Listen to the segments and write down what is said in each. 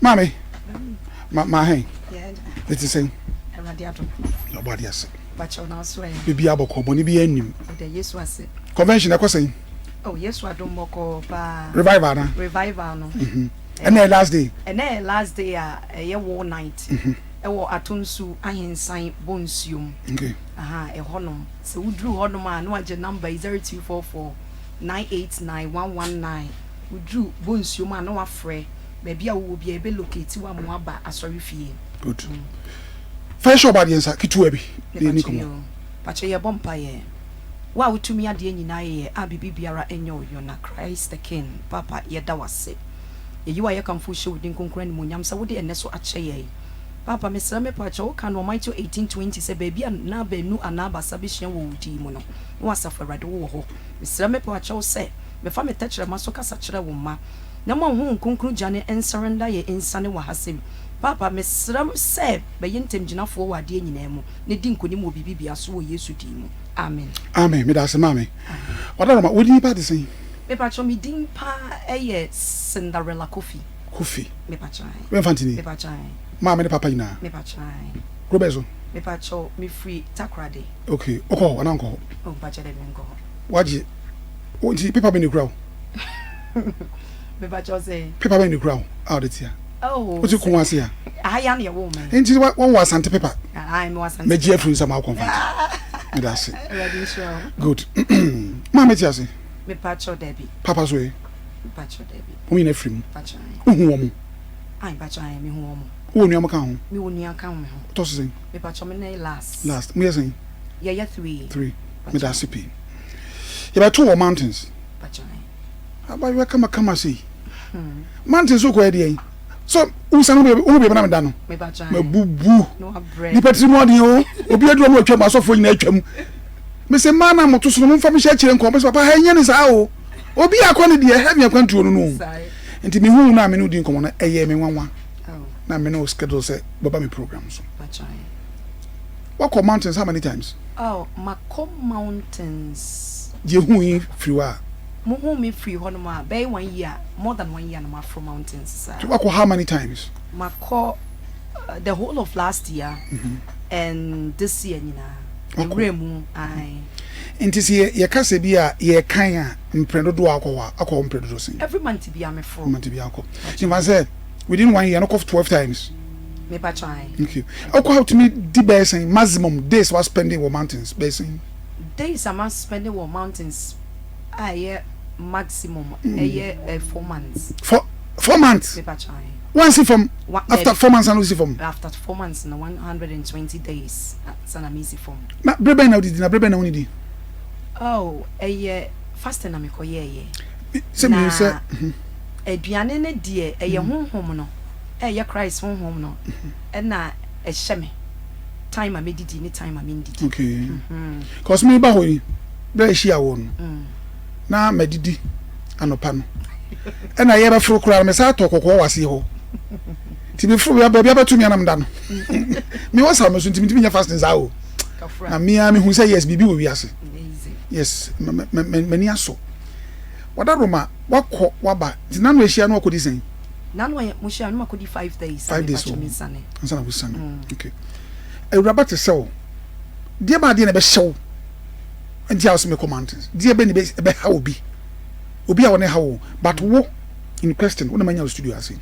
Maame, ma ma hɛn. Ɛte sɛn? Ɔbɔ adeɛ ase. Biribi abɔkɔ, bɔne bi anim. Convention ɛkɔ sɛn? Oh, Yesu adom bɔkɔɔ paa. Revival na? Revival no. Ɛnɛ yɛ last day? Ɛnɛ yɛ last day a ɛyɛ war night. Ɛwɔ Atonsu Ahensan Bonsuom. Okay. Aha, ɛhɔnom. Sɛ woduru hɔnom a, na wagye number yi 0244 989 119. Woduru Bonsuom a, na wafrɛ. Baabi a wowɔ biara, yɛbɛ locate wo ama woaba asɔrefie. Good. Fa yɛ hyɛ ɔbaa deɛ nsa ketewa bi na yɛni nkɔmmɔ. Pakyɛ yɛbɔ mpaeɛ. Wo a wotumi adeɛ nyinaa yɛ a biribi biara nyɛ wo yɔ na Christ the King Paapa yɛda wo ase. Yɛyi wo ayɛ kamfo wo hyɛ wo din kronkron animuonyam sɛ wode ɛnnɛ so akyɛ yɛn. Paapa mesrɛ me pakyɛ wo ka no wɔ Matthew 18:20 sɛ baabi a nna baanu anaa baasa bɛhyia wɔ wo din mu no na w'asafo Awurade wo wɔ hɔ. Mesrɛ me pakyɛ wo sɛ mefa me tɛkyerɛma so kasa kyerɛ wo mma na ma Honhom Kronkron gya no nsɛrenda yɛn nsiane wɔ ha sɛ Paapa mesrɛ sɛ bɛyɛ ntamgyinafoɔ wɔ adeɛ nyinaa mu na di nkonim wɔ biribi biara so wɔ Yesu din mu. Amen. Amen medase maame. Wadaroma wo din paa te sɛn? Mepakyɛw me din paa yɛ Cinderella Kofi. Kofi. Mepakyɛw ae. Wo yɛ Mfantini? Mepakyɛw ae. Maame ne papa nyinaa? Mepakyɛw ae. Kuro bɛn so? Mepakyɛw me firi Takoradi. Okay, wokɔ hɔ anaa wonkɔ hɔ? Oh mepakyɛw dabi menkɔ hɔ. Wagye, wo nti paper bɛn na ekura wo? Mepakyɛw sɛn? Paper bɛn na ekura wo a wode te ha? Oh, Wote Kumasi a? Aha yi ara na yɛwoo me. Nti wɔwɔ Asante paper? Ae, mewɔ Asante Mɛgye afiri nsa ma wokɔ Mfante. Meda ase. Awurade nhyira wo. Good. Maame te ase? Mepakyɛw dabi. Papa so ɛ? Mepakyɛw dabi. Wɔn nyinaa firi mu? Mepakyɛw ae. Wohu wɔn? Ae, mepakyɛw ae, mehu wɔn. Wowɔ nua mo ka ho? Mewɔ nua ka me ho. Wotɔ so sɛn? Mepakyɛw me ne last. Last. Moyɛ sɛn? Yɛyɛ three. Three. Meda ase pii. Yɛbɛto wɔ mountains. Mepakyɛw ae. Abayewa kamakama sei. Mountains so kɔyɛ deɛn? So wosan wo baabi na meda no? Mabubu. Nipa tiri mu ɔden o. Obi aduru ɔno atwam, asɔfoɔ nyinaa atwam. Mese mmaa na moto so no momfa me hyɛ akyire nkɔ. Mese papa ha ɛnyɛ ne saa o. Obi akɔ ne deɛ heaven akwantuo no no. Nti mehu no a me ne wo di nkɔmmɔ no ɛyɛɛ me nwanwa. Na me ne wo schedule sɛ bɛba me program so. Wakɔ mountains how many times? Oh, makɔ mountains. Deɛ hu yi firi hɔ a. Mo hu me firi hɔ nom a, bɛyɛ one year, more than one year na maforo mountains saa. Nti wakɔ how many times? Makɔ the whole of last year and this year nyinaa. Ewura mu, ae. Nti sɛ yɛka sɛ bi a yɛkan a, mprɛ dodoɔ a akɔ hɔ a, akɔ hɔ mprɛ dodoɔ sɛn? Every month biara me foro. Month biara akɔ. Nti mfa sɛ within one year no kɔ 12 times. Me pa kyɛw ae. Okay. Ɔkɔ a wotumi di bɛyɛ sɛn maximum days wa spending wɔ mountains bɛyɛ sɛn? Days a ma spending wɔ mountains a ɛyɛ maximum ɛyɛ 4 months. 4 months? Me pa kyɛw ae. Wansi fam? After 4 months na wosi fam? After 4 months na 120 days sana mi si fam. Na bere bɛn na wodidi na bere bɛn na wonidi? Oh, ɛyɛ fasting na mekɔ yɛɛyɛ. Sɛ mi sɛ. Aduane ne deɛ ɛyɛ honhom no, ɛyɛ Christ honhom no ɛna ɛhyɛ me time a medidi ne time a mendidi. Okay. Cause mi ba hɔ yi, bere a ehyia wɔ no, na madidi anɔpa no. Ɛna yɛbɛforo koraa no, mesan tɔ kɔkɔɔ wɔ aseɛ hɔ. Nti meforo baabi abɛto me anam da no. Mewɔ sa me so nti mentumi nyɛ fasting saa o. Na me ara mehu sɛ yes, biribi wɔ wiase. Yes, m'ani asɔ. Wada Roma, wakɔ, waba. Nti nano ahyia no wakɔdi sɛn? Nano a mo hyia no makɔdi 5 days. 5 days o. Ansa na wosane. Okay. Awuraba te sɛ wo. Deɛ ba adeɛ na ɛbɛhyɛ wo. Nti a wosɛ mekɔ mountains. Deɛ bɛ ne ɛbɛha obi. Obi a wɔne ha wo. But wo in question, wo na manya wo studio ase.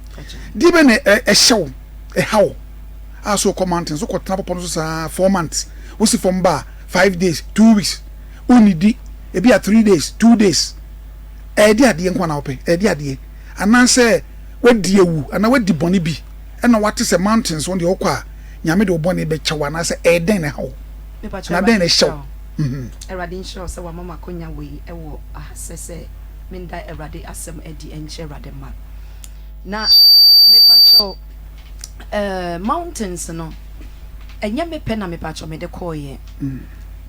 Deɛ bɛ na ɛhyɛ wo, ɛha wo. A so wokɔ mountains, wokɔ tena pɔpɔ no so saa 4 months. Wosi fam ba 5 days, 2 weeks. Wonnidi, ebi a 3 days, 2 days. Ɛyɛ de adeɛ nko na wopɛ, ɛyɛ de adeɛ. Anaasɛ wadi awu, anaa wadi bɔne bi, ɛna wate sɛ mountains wɔn deɛ wokɔ a, Nyame de wo bɔne bɛkyɛ wo, anaasɛ ɛyɛ dɛn na ɛha wo? Anaa dɛn na ɛhyɛ wo? Awurade nhyira wo sɛ wama m'akonya wei wɔ ha sɛ menda Awurade asɛm adi nkyerɛ Awurade mma. Na mepakyɛw mountains no, ɛnyɛ me pɛ na mepakyɛw mede kɔɔyɛ.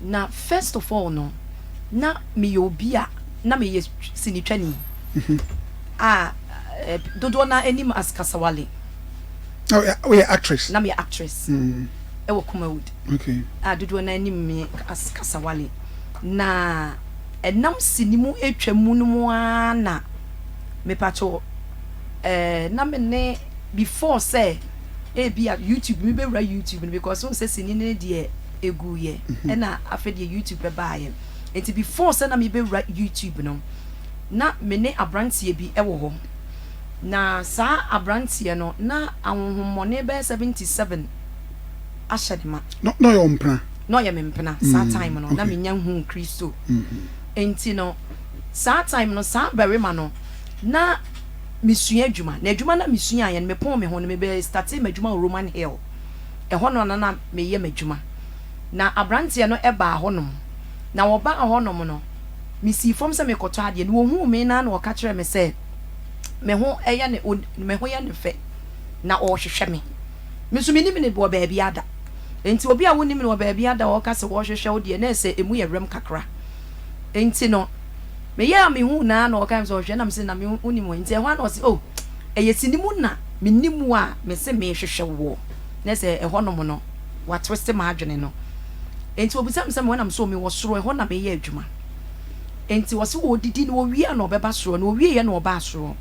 Na first of all no, na meyɛ obi a na meyɛ sinitwani a dodoɔ no anim as Kasawale. Oh, woyɛ actress? Na meyɛ actress ɛwɔ Kumawood. A dodoɔ no anim me as Kasawale. Na ɛnam sini mu atwa mu no mu ara na mepakyɛw na me ne before sɛ ebia YouTube me bɛwura YouTube no because wohu sɛ sini no deɛ ɛguiɛ ɛna afei deɛ YouTube bɛbaeɛ nti before sɛ na mebɛwura YouTube no na me ne abranteɛ bi wɔ hɔ na saa abranteɛ no na ahonhommɔne bɛyɛ 77 ahyɛ ne ma. Na ɔyɛ wo mpena? Na ɔyɛ me mpena saa time no na menya nhuu Kristo nti no saa time no saa barima no na mesua adwuma na adwuma no a mesuaeɛ no mepɔn me ho no mebɛ startee m'adwuma wɔ Roman Hill ɛhɔ no na na meyɛ m'adwuma na abranteɛ no baa hɔ nom na ɔbaa hɔ nom no mesii fam sɛ mekɔtɔ adeɛ na ɔhuu me na na ɔka kyerɛɛ me sɛ me ho yɛ ne me ho yɛ ne fɛ na ɔrehwehwɛ me me nso menim no wɔ baabi ada nti obi a wonim no wɔ baabi ada a ɔka sɛ ɔrehwehwɛ wo deɛ na ɛsɛ ɛmu yɛ werɛm kakra nti no Meyɛɛ a mehuu no ara na ɔkae me sɛ ɔhwɛ na mese na me wonim hɔ nti ɛhɔ ara na ɔse oh ɛyɛ sini mu na menim wo a mese mehwehwɛ woɔ na sɛ ɛhɔ nom no wa twist m'adwene no nti ɔbisa me sɛ mewɔ na mese oh mewɔ soro ɛhɔ na meyɛ adwuma nti ɔse ɔdidi na ɔwie a na ɔbɛba soro na ɔwieɛ na ɔbaa soro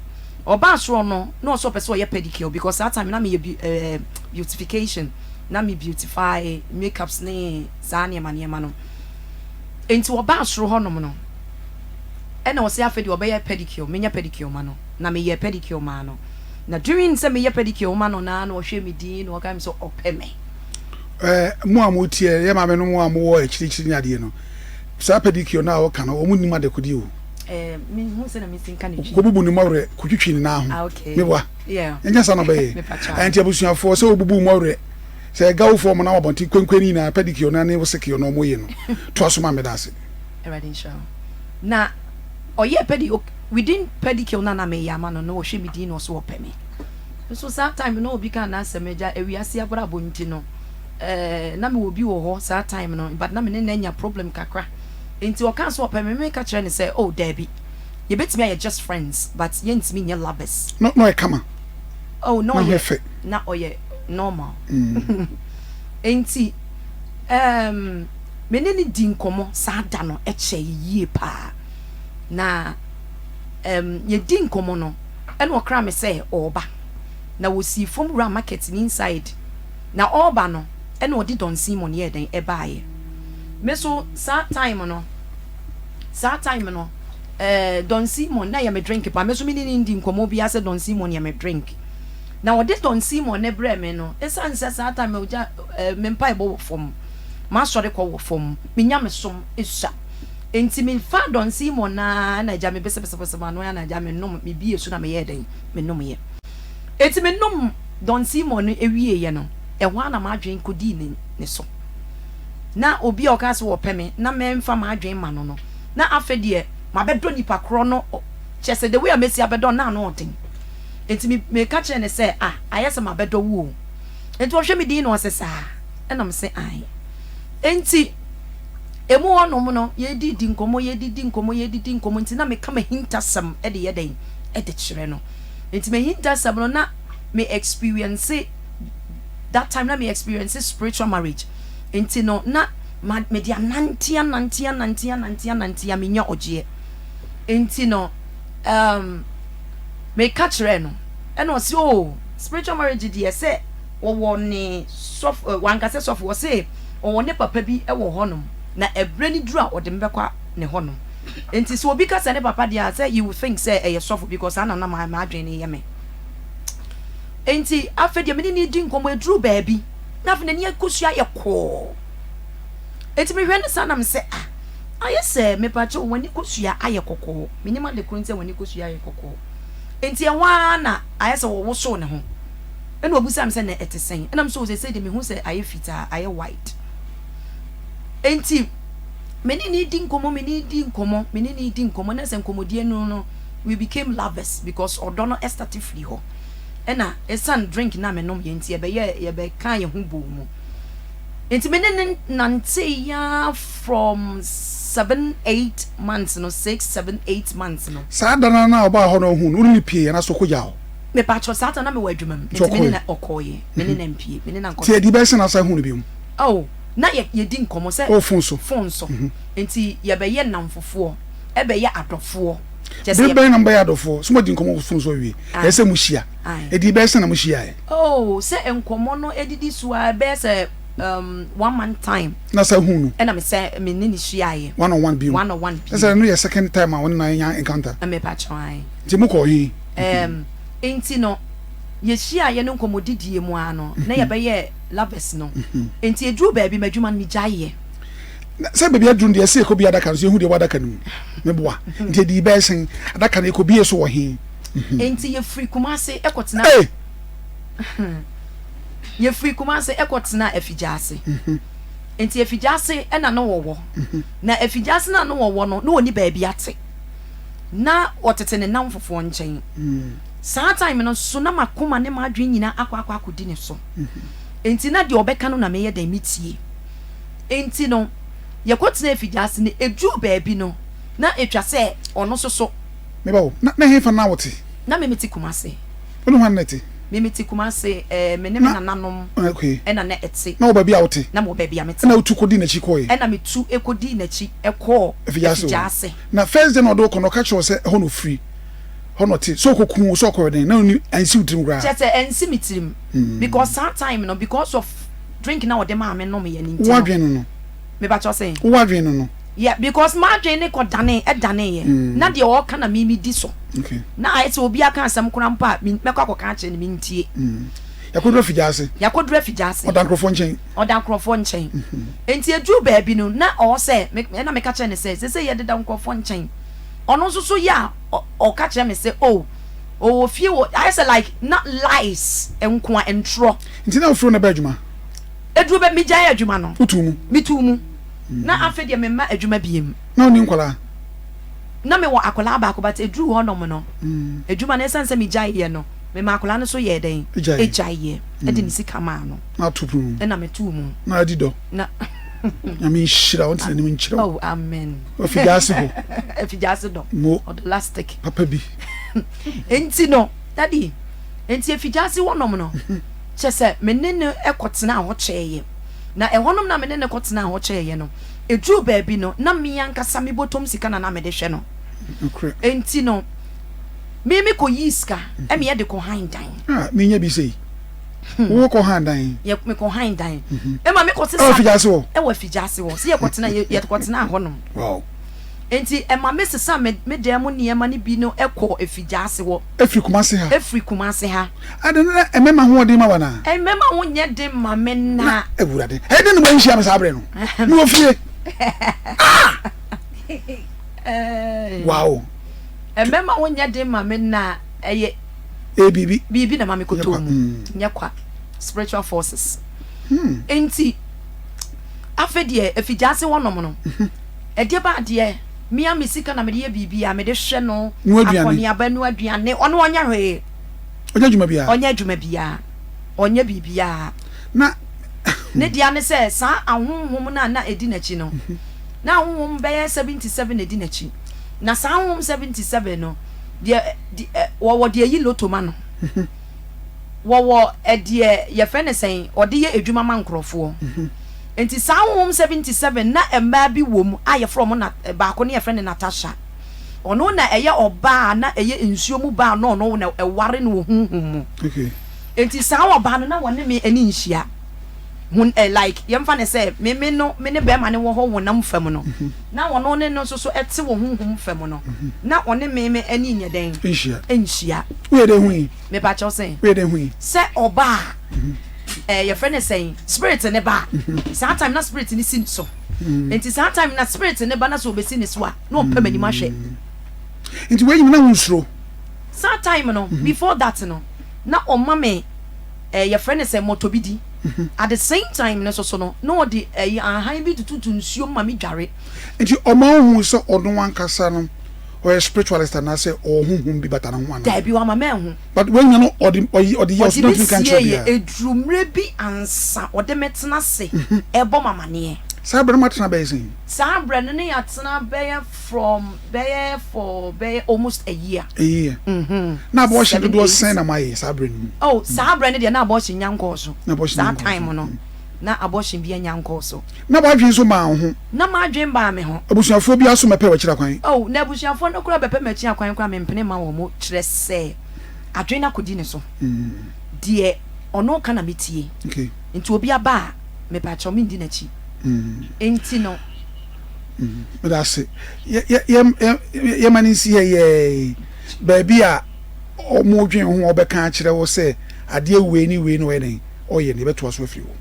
ɔbaa soro no na ɔse ɔpɛ sɛ ɔyɛ pedicure because saa time na meyɛ eh, beautification na me beautify makeups ne saa nneɛma nneɛma no Enti ɔbaa soro hɔnom no, ɛna ɔse afei deɛ ɔbɛyɛ pedicure, menyɛ pedicure ma no. Na meyɛɛ pedicure maa no. Na during sɛ meyɛ pedicure ma no no ara na ɔhwɛɛ me dinn na ɔkae me sɛ ɔpɛ me. Ɛɛ, mo a motie, yɛ maame nom a mowɔ akyirikyiri ne adeɛ no, saa pedicure no a ɔka no, wɔn nnim adekodeɛ o. Ɛɛ, menhu sɛdeɛ mesi nka ne twi. Kɔbubu ne mmɔwerɛ, kɔtwitwi ne nan ho. Ah, okay. Meboa? Yeah. Ɛnyɛ saa na ɔbɛyɛ. Mepakyɛw. Ɛnti abusuafoɔ, sɛ wobubu mmɔwerɛ. Sɛ Gawfoɔ ɔmo nam abɔnten kwenkwen ne nyinaa pedicure no ne wosekure no ɔmo ye no toa so ma meda ase. Awurade nhyira wo. Na ɔyɛɛ pedi within pedicure no a na meyɛ ama no no ɔhwɛ me din na ɔse ɔpɛ me. Nso saa time no obi kaa n'asɛm agya ewiase abrabɔ nti no eh, na mewɔ obi wɔ hɔ saa time no but na me ne no anya problem kakra nti ɔkaa sɛ ɔpɛ me meka kyerɛ no sɛ oh daabi yɛbɛtumi ayɛ just friends but yɛntumi nyɛ lovers. Na ɔyɛ kama. Oh na Na ɔyɛ ɔyɛ fɛ. na ɔyɛ normal nti um, me ne no di nkɔmmɔ saa da no kyɛe yie paa na um, yɛdi nkɔmmɔ no ɛna ɔkra me sɛ ɔreba na wɔsii fam wura market no inside na ɔreba no ɛna ɔde Don Simon yɛɛ dɛn ɛbaeɛ me so saa time no saa time no eh, Don Simon na ɛyɛ me drink paa me so me ne no ndi nkɔmmɔ biara sɛ Don Simon yɛ me drink Na ɔde Don Simon no brɛɛ me no, esiane sɛ saa time no ogya eh, me mpaebɔ wɔ fam, m'asɔre kɔ wɔ fam, me nyamesom sua. Enti mefaa Don Simon no ara na agya mebesebesebese m'ano ara na agya menom, mebie so na meyɛɛ dɛn? Menomyɛ. Enti menom Don Simon no wieeɛ no, ɛhɔ ara na m'adwene kɔdii ne, ne so. Na obi a ɔkaa sɛ ɔpɛ me na memfa m'adwene ma no no, na afei deɛ mabɛdɔ nipa korɔ no, kyerɛ sɛ the way a mɛsi abɛdɔ no na ano ɔden. Enti me meka kyerɛɛ no sɛ, Ah, ayɛ sɛ mabɛdɔ wo o. Enti ɔhwɛ me dinn na ɔse, Saa? Ɛna mese, Aane. Enti emu hɔnom no, yɛdidi nkɔmmɔ, yɛdidi nkɔmmɔ, yɛdidi nkɔmmɔ, nti na meka m'ahintasɛm de yɛ dɛn? De kyerɛ no. Enti m'ahintasɛm no, na me experience, that time na me experience spiritual marriage. Enti no, na ma mede anante anante anante anante anante a menya ɔgyeɛ. Enti no, um, Meka kyerɛɛ no ɛna ɔse oh spiritual marriage deɛ sɛ ɔwɔ ne sɔfo wanka sɛ sɔfo ɔse ɔwɔ ne papa bi wɔ hɔ nom na ɛberɛ no duru a ɔde me bɛkɔ ne hɔ nom nti sɛ obi ka sɛ ne papa deɛ a sɛ you will think sɛ ɛyɛ sɔfo because saa na na m'adwene no yɛ me nti afei deɛ me ne no di nkɔmmɔ ɛduru baabi na afei n'ani akosua yɛ kɔɔ nti mehwɛ no saa na me sɛ ah Ayɛ sɛ, mepakyɛw, w'ani kosua ayɛ kɔkɔɔ. Minnim ade koro nti a w'ani kosua ayɛ kɔkɔɔ. Enti ɛhɔ ara na ayɛ sɛ ɔwosow ne ho. Ɛnna obisaa me sɛ, Na ɛte sɛn? Ɛnna mise, Oh, seesei de mihu sɛ ayɛ fitaa, ayɛ white. Enti me ne no redi nkɔmmɔ, me ne no redi nkɔmmɔ, me ne no redi nkɔmmɔ, na sɛ nkɔmmɔdie no no, we became lovers because ɔdɔ no starte firi hɔ. Ɛnna esiane drink no a menomyɛ nti, yɛbɛyɛɛ, yɛbɛkaa yɛn ho bɔɔ mu. Enti me ne no nantee ara from seven, eight months no, six, seven, eight months no. Saa da no ara no a ɔbaa hɔ na ohuu no, wo ne no piee anaasɛ ɔkɔgyaa wo? Mepakyɛw, saa da no na mewɔ adwuma mu, Nti enti me ne ɔkɔe? no ɔkɔeɛ, me ne no ampue, me ne no ankɔ Nti ɛdii bɛyɛ sɛn na asan huu no bio? Oh, na yɛ, yɛdi nkɔmmɔ sɛ. Oh, phone so. Phone so. Enti yɛbɛyɛ nnamfofoɔ, ɛbɛyɛ adɔfoɔ. Kyerɛ sɛ Bere bɛn na mobɛyɛ adɔfoɔ? So moadi nkɔmmɔ wɔ fon so awie? Ae. Ɛsɛ sɛ mohyia. Ae. Ɛdii bɛyɛ sɛn na mohyiaeɛ? Oh, sɛ nkɔmmɔ no didi so ara ɛbɛyɛ sɛ um, one month time. Na sa huu no? Ɛna me sɛ me ne no hyiaeɛ. One on one bio? One on one bio. Ɛsɛ ɛno yɛ second time a wo ne no anya encounter? Mepakyɛw, ae. Nti mokɔɔ he? Um, nti no, yɛhyiaeɛ no nkɔmmɔdidie mu ara no, na yɛbɛyɛɛ lovers no. Nti ɛduruu baabi, m'adwuma no megyaeɛ. Na sɛ baabi aduru no deɛ, ɛsɛ yɛkɔbie adaka no so yɛhu deɛ ɛwɔ adaka no mu. Meboa. Nti ɛdii bɛyɛ sɛn? Adaka no yɛkɔbie so wɔ he? Nti yɛfiri Kumase kɔtenaa. Ei! Yɛfiri Kumase kɔtenaa Afigyaase. Nti Afigyaase na na wɔwɔ. Na Afigyaase no a na wɔwɔ no, na wɔnni baabi ate. Na wɔtete ne nnamfofoɔ nkyɛn. Saa time no nso, na m'akoma ne m'adwene nyinaa akɔ akɔ akɔdi ne so. Nti na deɛ ɔbɛka no na meyɛ dɛn? Metie. Enti no, yɛkɔtenaa afigyaase no, ɛduruu baabi no, na ɛtwa sɛ ɔno nso so. Me ba o, na na ɛhefa na wote? Na me mete Kumasi. Wo ne hwan na ɛte? Me mete Kumasi, eh, me ne me Na, nananom okay. na na ɛte. Na wɔ baabi a wote? Na mewɔ baabi a mete. Ɛna wotu kɔdii n'akyi kɔeɛ? Ɛna metu kɔdii n'akyi kɔɔ Afigyase hɔ. Afigyase. Na first day na ɔde wo kɔ no, ɔka kyerɛɛ wo sɛ ɛhɔ na ɔfiri, hɔ na ɔte, sɛ ɔkɔku wo, sɛ ɔkɔyɛ dɛn, na ɔnni, ansi wo tirim koraa? Kyerɛ sɛ, ɛnsi me tirim, because saa time no, because of. drink na ɔde maa me nom yɛ no nti no. Wo adwene no no. Me ba kyɛw sɛn. Wo adwene no no. Yeah because m'adwene ne kɔ dane ɛdane yɛ. Na deɛ ɔka na me me di so. Okay. Na ayɛ sɛ obi aka asɛm koraa mpo a me mɛkɔ akɔka akyerɛ no me ntie. Yɛakɔduru afigya ase. Yɛakɔduru afigya ase. Ɔda nkorɔfoɔ nkyɛn. Ɔda nkorɔfoɔ nkyɛn. Nti ɛduru baabi no na ɔwɔ sɛ me ɛna meka kyerɛ no sɛ sesei yɛdeda nkorɔfoɔ nkyɛn. Ɔno nso so yɛ a ɔka kyerɛ me sɛ oh ɔwɔ fie wɔ ayɛ sɛ like na lies nkoa ntorɔ. Nti na wofiri wo na bɛɛ adwuma? Eduru bɛ megyae adwuma no. Wotuu mu? Metuu mu. Na afei deɛ memma adwuma biem. Na wonni nkwadaa? Na mewɔ akwadaa baako but eduru hɔ nom no, adwuma no esiane sɛ megyaeɛ no, memaa akwadaa no nso yɛɛ dɛn? Egyaeɛ. Ɛde ne sika maa no. Na ato pono mu. Ɛna metuu mu. Na adi dɔ. Na. Nyame nhyira wo, ɔntena anim nkyerɛ wo. Oh, amen. Afigyaase hɔ. Afigyaase dɔ. Mo. Ɔdolastic. Papa bi. Enti no, daddy. Enti efigyaase hɔnom no, kyerɛ sɛ, me ne no kɔtenaa hɔ kyɛeɛ. Na ɛhɔnom no a me ne no kɔtenaa hɔ kyɛeɛ no, ɛduruu baabi no, na me ankasa me bɔtɔm sika na na mede hwɛ no. Enti no, me mekɔyii sika ma yɛde kɔhan dan. Ah, menya bi sei. Wokɔ han dan? Yɛ, mekɔ han dan. Ɛma mekɔsesa. Ɛwɔ afigyaase hɔ? Ɛwɔ afigyaase hɔ. Sɛ yɛkɔtena, yɛkɔtenaa hɔnom. Wow. Enti ɛma mesesa me, me dan mu nneɛma no bi no kɔɔ afigyaase hɔ. Efiri Kumasi ha. Efiri Kumasi ha. Adɛn na ɛmɛma ho ɔden ma wo anaa? Ɛmɛma ho nyɛ den ma me na. Na Awurade, ɛyɛ dɛn na moanhyia me saa berɛ no? Mewɔ fie. Ah! Wow. Ɛmɛma ho nyɛ den ma me na ɛyɛ. Ɛyɛ biribi. Biribi na ma me kɔtɔɔ mu. Nyɛ kwa. Spiritual forces. Enti, afei deɛ, afigyaase hɔnom no, ɛdeɛ ba adeɛ. Me ara me sika na mede yɛ biribiara, mede hwɛ no, akɔneaba, noa aduane, ɔno ɔnyɛ hwee. Ɔnyɛ adwuma biara. Ɔnyɛ adwuma biara, ɔnyɛ biribiara. Na. Ne dea ne sɛ saa ahonhom no a na ɛdi n'akyi no, na ahonhom bɛyɛ 77 na ɛdi n'akyi. Na saa ahonhom 77 no, deɛ, deɛ, wɔwɔ deɛ ɛyi loto ma no. Wɔwɔ deɛ yɛfrɛ no sɛn, ɔde yɛ adwuma ma nkorɔfoɔ. Nti saa honhom 77 na mmaa bi wɔ mu a yɛfrɛ wɔn na baako no yɛfrɛ no Natasha. Ɔno na ɛyɛ ɔbaa a na ɛyɛ nsuo mu baa na ɔno na ɛware no wɔ honhom mu. Okay. Nti saa ɔbaa no na wɔne me ani nhyia. Hun eh, like yɛmfa no sɛ me me no me ne bɛrima no wɔ hɔ honam fam no na ɔno ne no nso so ɛte wɔ honhom fam no na ɔne me me ani nyɛ dɛn? Nhyia. Nhyia. Woyɛ dɛn hui? Mepakyɛw sɛn? Woyɛ dɛn hui? Sɛ ɔbaa eh, yɛfrɛ no sɛn, spirit ne ba a, saa time na spirit no si ne so. Nti saa time na spirit ne ba na sɛ ɔbɛsi ne so a, na ɔmpɛ m'anim ahwɛ. Nti wei nyina na wonsuro? Saa time no, before that no, na ɔma me eh, yɛfrɛ no sɛ mɔtɔ bi di. At the same time no nso so no, na ɔde eh, ahan bi tututu nsuo mu ma me dware. Nti ɔma wohuu sɛ ɔno ankasa no ɔyɛ spiritualist anaasɛ ɔwɔ honhom bi bata ne ho anaa? Daabi, wama manhu. But wei nyina no ɔde ɔyi ɔde yɛ Ɔde ɔso me ntumi nka nkyerɛ sieeɛ. obiara. Ɛduru mmerɛ bi ansa ɔde me tena ase rebɔ me amaneɛ. Saa berɛ no moatena bɛyɛ sɛn? Saa berɛ no ne yɛatena bɛyɛ from bɛyɛ for bɛyɛ almost a year. A year. Na abortion Seven dodoɔ eight. sɛn na moayɛ saa berɛ no mu? Oh saa berɛ no deɛ na abortion nnya nkɔɔ so. Na abortion Saa nnya nkɔɔ so. time no. Na abortion bi anya nkɔɔ so. Na w'adwene nso maa wo ho. Na m'adwene baa me ho. Abusuafoɔ biara nso mmɛpɛ w'akyiri akwan. Oh, na abusuafoɔ no koraa bɛpɛ m'akyi akwan koraa mempene mma wɔn, kyerɛ sɛ adwene no akɔdi ne so. Deɛ ɔno ka na metie. Okay. Nti obi aba a, mepakyɛw mendi n'akyi. Nti no. Meda ase. Yɛ, yɛ, yɛ, yɛ, yɛma no nsi ha yɛɛ baabi a wɔdwen ho a wɔbɛka akyerɛ wo sɛ adeɛ wei ne wei na ɔyɛ dɛn ɔyɛ no, yɛbɛtoa so afiri hɔ.